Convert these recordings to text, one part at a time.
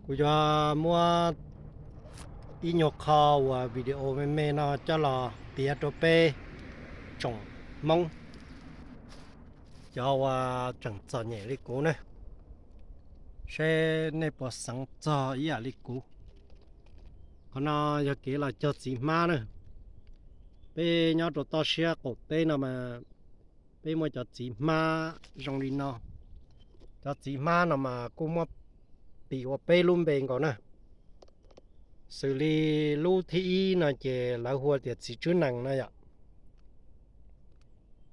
Kuv yuav muab ib nyuag qho uas video me me no coj los piav rau peb tsoom Hmoob, cov uas tseem txom nyem li kuv ne, seb nej puas xeev txog ib yam li kuv. Qhov no yog kev los cog txiv hmab na. Peb nyob rau toj siab qaum teb no mas peb muaj cov txiv hmab zoo li no. Cov txiv hmab no mas kuj muab tim ua peb lub npe nkaus na. Xws li lub thib ib no ces lawv hu tias txiv tswb nees no yom.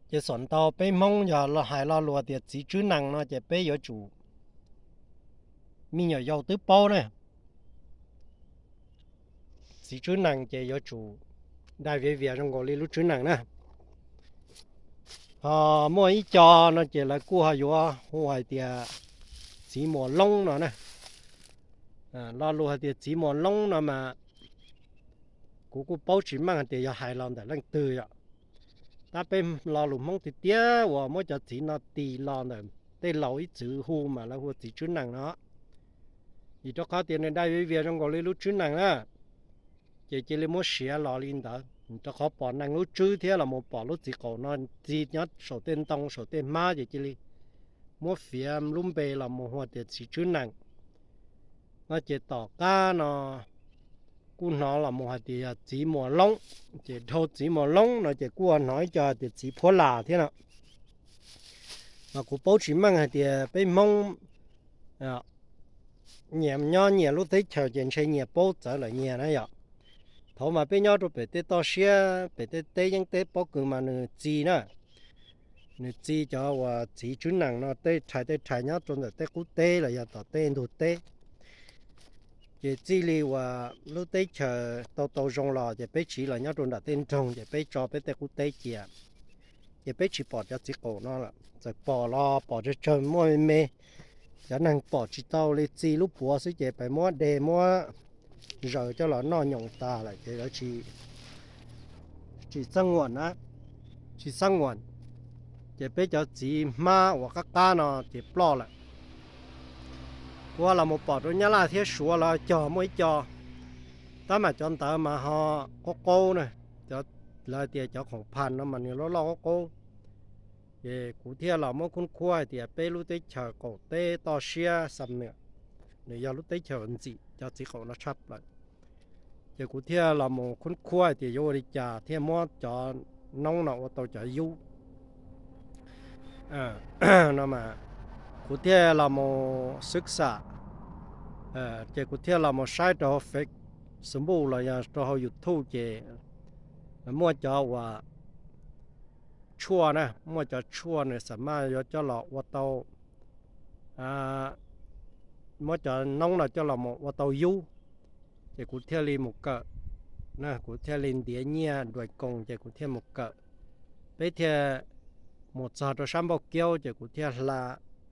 Ces xam ntau peb Hmoob yog los hais lo lus tias txiv tswb nees no ces peb yuav tsum me nyuam yaus twb paub na. Txiv tswb nees ces yuav tsum dai viav vias zoo nkaus li lub tswb nees na. Ho muaj ib co no ces lawv kuj ho yuav hu hais tias txiv muas loob no na. Lo lus hais tias txiv muas loob no mas kuv kuj paub tsis meej hais tias yog hais los ntawm leej twg yom. Tab peb lo lus Hmoob tiag tiag uas muab cov txiv no tis los ntawm tej laus ib txwm hu mas lawv hu txiv tswb nees no. Vim rau qhov tias nws dai viav vias zoo nkaus li lub tswb nees na, ces cia li muab siav los li ntawd, rau qhov pom nees lub tswb thiab los mus pom lub txiv qaum no txi nyob saum tej ntoo saum tej hmab ces cia li muab fiav lub npe los mus hu tias txiv tswb nees. No ces tom qab no kuj hnov los mus hais tias yog txiv muas loob, ces dhau txiv muas loob no ces kuj hnov ib co tias txiv phuab las thiab no. Mas kuv paub tsis meej hais tias peb Hmoob nyias nyob nyias lub teb chaws ces ntshe nyias paub txawv lawm nyias na yom. Thaum mas peb nyob rau pem tej toj siab pem tej teb yeeb teb pob kws mas nws txi na, nws txi cov uas txiv tswb nees no tej rhais tej rhais nyob rau ntawm tej qub teb los yog tom tej ntug teb. Ces txij li uas lub teb chaws tau tau zoo los ces peb tsiv los nyob rau nram tej nroog ces peb tso peb tej qub teb cia, ces peb tsis pom cov txiv qaum no lawm. Txawm pom los pom tsawg tsawg muaj me me, cov neeg pom tsis tau li txi lub puav xwb ces peb muab de muab zaws coj los noj nyoos tas lawm ces lawv tsis xab nguam na, tsis xab nguam. Ces peb cov txiv hmab uas qab qab no ces ploj lawm. Kuv los mus pom rau Nyab Laj thiab Suav lawv cog muaj ib co, tab mas cov ntawd mas ho qaub qaub na, cov lawv tias cov khoom phas no mas nws loj loj qaub qaub. Ces kuv thiaj los muab khub khuab hais tias peb lub teb chaws qaum teb toj siab xam nwm, nws yog lub teb chaws ntxim cov txiv qaum no tshaj plaws. Ces kuv thiaj los mus khub khuab hais tias yuav ua li cas thiaj muab cov noob no ua tau cov yub no mas kuv thiaj los mus xwb xam, ces kuv thiaj los mus saib rau hauv Facebook los yog rau hauv YouTube ces muaj cov uas tshuaj na, muaj cov tshuaj nws xam maj yuav coj los ua tau, muab cov noob no coj los mus ua tau yub. Ces kuv thiaj li mus kawm, kuv thiaj li ntiav nyiaj nruas koos ces kuv thiaj mus kawm. Peb thiaj mus txog rau sab Npauj Kiaub ces kuv thiaj hla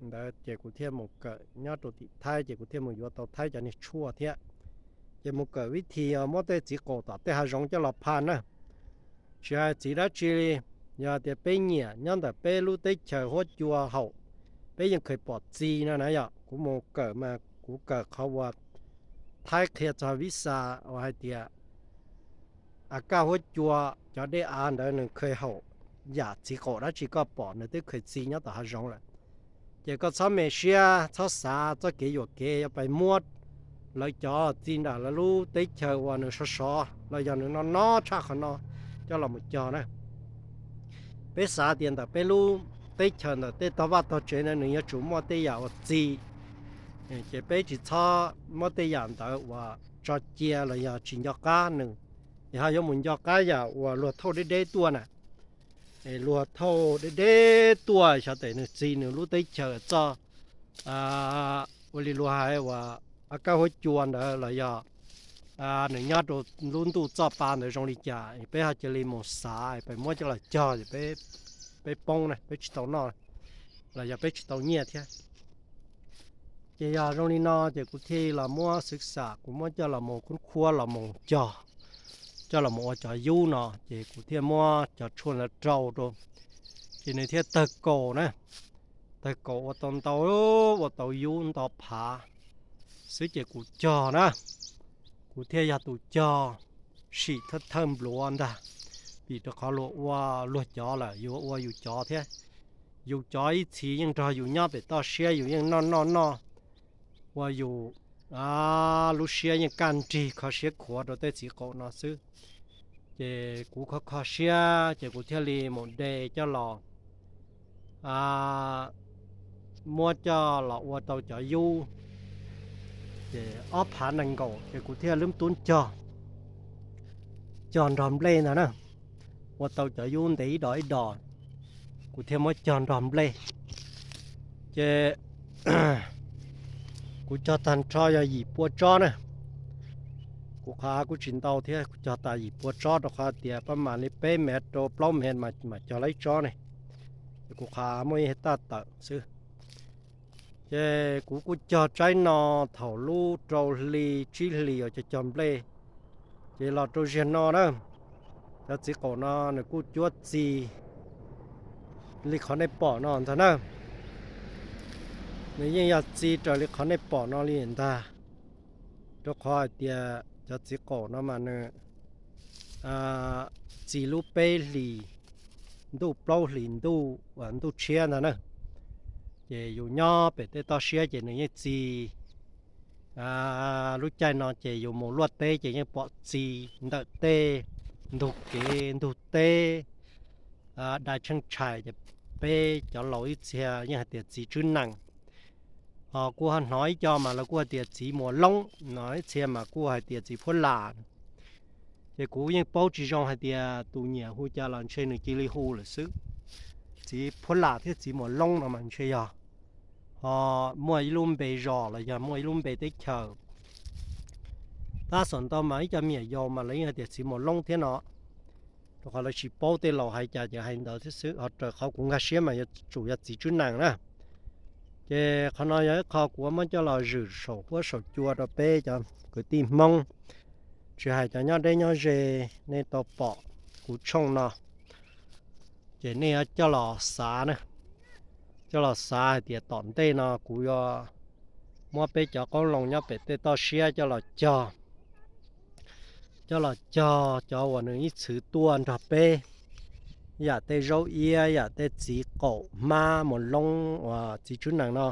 ntawd ces kuv thiaj mus kawm nyob rau tim Thaib ces kuv thiaj mus yuav tau Thaib cov niag tshuaj thiab. Ces mus kawm vib thi muab tej txiv qaum tom tej hav zoov coj los phas na. Tsis hais txiv dab tsi li, yog tias peb nyiam nyob ntawm peb lub teb chaws huab cua haum, peb yeej kheev pom txi no na yom. Kuv mus kawm mas kuv kawm qhov uas Thaib qhia txog vib xa uas hais tias a kaj huab cua, cov dej av ntawd nws kheev haum yam txiv qaum dab tsi koj pom nws twb kheev txi nyob tom hav zoov lawm. Ces koj txhob me siab txhob xav txoj kev yuam kev yuav pais muab lawv cov txi nram lawv lub teb chaws uas nws sov sov los yog nws no no tshaj qhov no coj los mus cog na. Peb xav tias ntawm peb lub teb chaws ntawm tej tog vaj tog tsev ntawd nws yuav tsum muaj tej yam uas txi, ces peb tsis txhob muab tej yam ntawd uas tso cia los yog tsis nco qab nws, es ho yuav mus nco qab yam uas luag thauj deb deb tuaj na. Luag thauj deb deb tuaj xyov tes nws txi nws lub teb chaws txoj, ua li luag hais uas a kaj huab cua ntawd los yog nws nyob rau lub ntuj txoj pa ntawd zoo li cas, peb ho cia li mus xav peb muab coj los cog, peb poob na, peb tsis tau noj los yog peb tsis tau nyiaj thiab. Ces yog zoo li no ces kuv thiaj los muab xwv xam, kuv muab coj los mus khub khuab los mus cog, coj los mus ua cov yub no, ces kuv thiaj muab cov tshuaj ntawd rau rau, ces nws thiaj tawg kaus na, tawg kaus ua tau ntau, ua tau yub nto phav. xwb ces kuv cog na, kuv thiaj yog tus cog sim thawj thawj npluav ntag, vim rau qhov luag ua luag cov lawm yuav ua yus cov thiab. Yus cov ib txhis yeej nrog yus nyob pem toj siab, yus yeej noj noj noj, ua yus lub siab yeej kaj nrig kho siab khuav rau tej txiv qaum no xwb. Ces kuv kho kho siab ces kuv thiaj li mus de coj los, muab coj los ua tau cov yub, ces ob phav nees nkaum ces kuv thiaj lub tub cog, cog nrog nplej ntag na, ua tau cov yub ntev ib dos ib dos, kuv thiaj muab cog nrog nplej. Ces kuv cog tag nrho yog yim pua tsob na, kuv qhov kuj tsis ntau thiab, kuv cog tas yim pua tsob rau qhov tias pab mam li peb mev rau plaub mev mas mam cog laib tsob ne, ces kuv qhov muaj ib taj tawm xwb. Ces kuv kuj cog tsaib no thaum lub rau hli tsib hlis uas cog cog nplej, ces los rau ziag no na, cov txiv qaum no nws kuj cuab txi li qhov nej pom no ntag na. Nws yeej yog txi raws li qhov nej pom no li ntag, rau qhov hais tias cov txiv qaum no mas nws txi lub peb hlis ntuj plaub hlis ntuj, ntuj tshiab ntag na. Ces yus nyob pem tej toj siab ces nws yeej txi lub caij no ces yus mus luaj teb ces yeej pom txi ntawm tej ntug kev ntug teb, dai tsheej tshais ces peb cov laus ib txhia yeej hais tias txiv tswb nees. Ho kuj ho hnov ib co mas lawv kuj hais tias txiv muas loob no, ib txhia mas kuj hais tias txiv phuab lam. Ces kuv yeej paub tsis zoo hais tias tus nyiam hu cas los ntshe nws cia li hu lawm xwb. Txiv phuab lam thiab txiv muas loob no mas ntshe yog ho muaj ib lub npe zos los yog muaj ib lub npe teb chaws. Tab xam ntau mas ib co me nyuam yaus mas lawv yeej hais tias txiv muas loob thiab no, rau qhov lawv tsis paub tej laus hais cas ces hais ntawd thiab xwb. Ho raws qhov kuv nkag siab mas yuav tsum yog txiv tswb nees na. Ces qhov no yog ib qho kuv muab coj los zwm saum huab saum cua rau peb cov kwv tij Hmoob, tsis hais cov nyob deb nyob ze, nej tau pom kuv tshooj no ces nej yuav coj los xav na, coj los xav hais tias tom ntej no kuv yuav muab peb cov qoob loo nyob pem tej toj siab coj los cog, coj los cog cov uas nws ib txwv tuaj nrog peb, yam tej zaub iab, yam tej txiv qaum hmab muas loob uas txiv tswb nees no.